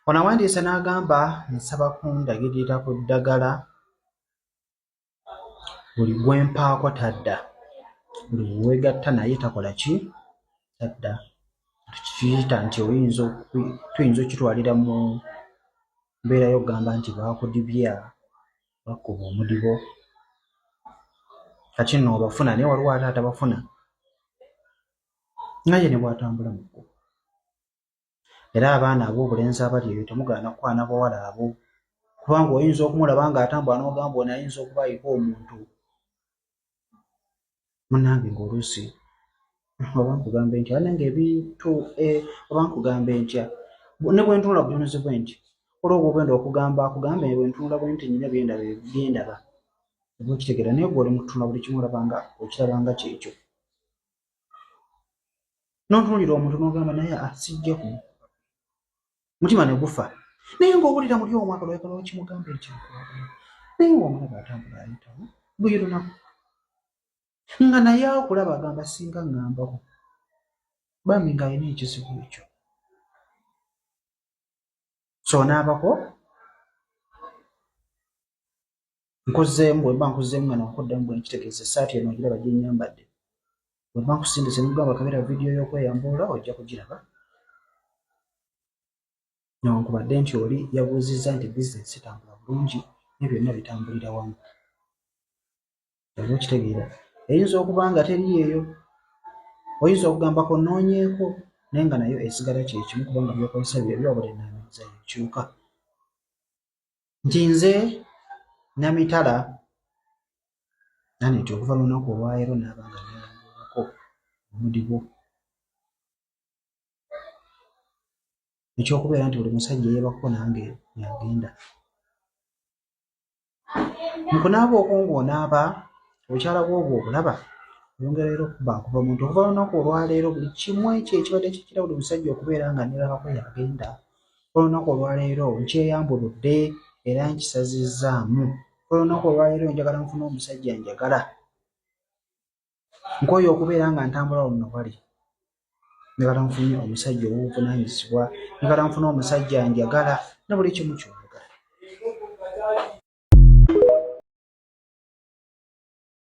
Ono awandiise n'agamba nsaba kundagirira ku ddagala buli gwe mpaako tadda, buli gwe weegatta naye takola ki? Tadda. Tukiyita nti oyinza tuyinza okukitwalira mu mbeera y'okugamba nti baakudibya, bakukuba omudibo. Kati nno obafuna naye waliwo ate atabafuna nga ye ne bw'atambula mu kkubo. Era abaana ab'obulenzi abali eyo temugaana kukwana bawala abo kubanga oyinza okumulaba ng'atambula n'ogamba ono ayinza okuba aliko omuntu. Munnange ng'oluusi oba nkugambe ntya banange ebintu eh, oba nkugambe ntya ne bwe ntunula butunuzi bwe nti olwo ogenda okugamba akugambe bwe ntunula bwe nti nyina byendaba byendaba oba okitegeera naye gwe oli mukutunula buli kimu olaba nga okiraba nga kyekyo. N'otunuulira omuntu n'ogamba naye ah, sijja ku mutima ne gufa naye ng'owulira muli omwagala oyagala okimugambe nti nkwagala naye ng'omulaba atambula ayitawo buli lunaku nga naye akulaba agamba singa ŋŋambako bambi ng'alina ekizibu ekyo so onaabako Nkuzzeemu, bwe mba nkuzzeemu nga nakuddamu bwe nkitegeeza essaati eno ogiraba gye nnyambadde. Bwe mba nkusindise ne nkugamba kebera vidiyo y'okweyambulula ojja kugiraba. Newankubadde nti oli yabuuzizza nti bizinensi zitambula bulungi naye byonna bitambulira wamu. Oba okitegeera? Eyinza okuba nga teri eyo. Oyinza okugambako nnoonyeeko naye nga nayo esigala kye kimu kubanga by'okozesa byebyo wabula ennaamiriza y'ekyuka. Nti nze Namitala nane nti okuva lunaku olwaleero naaba nga neyambulako omudibo ekyokubeera nti buli musajja eyebakko nange yagenda mukunaaba okwo ng'onaaba obukyala bwobwo obulaba oyongera era okuba nkuva muntu okuva lunaku olwaleero buli kimu ekyo ekibadde kikira buli musajja okubeera nga nebakako yagenda olunaku olwaleero nkyeyambuludde era nkisazizzaamu olunaku olwaleero njagala nfune omusajja njagala nkooye okubeera nga ntambula wano wali njagala nfune omusajja ow'obuvunaanyizibwa njagala nfune omusajja njagala ne buli kimu kyonna.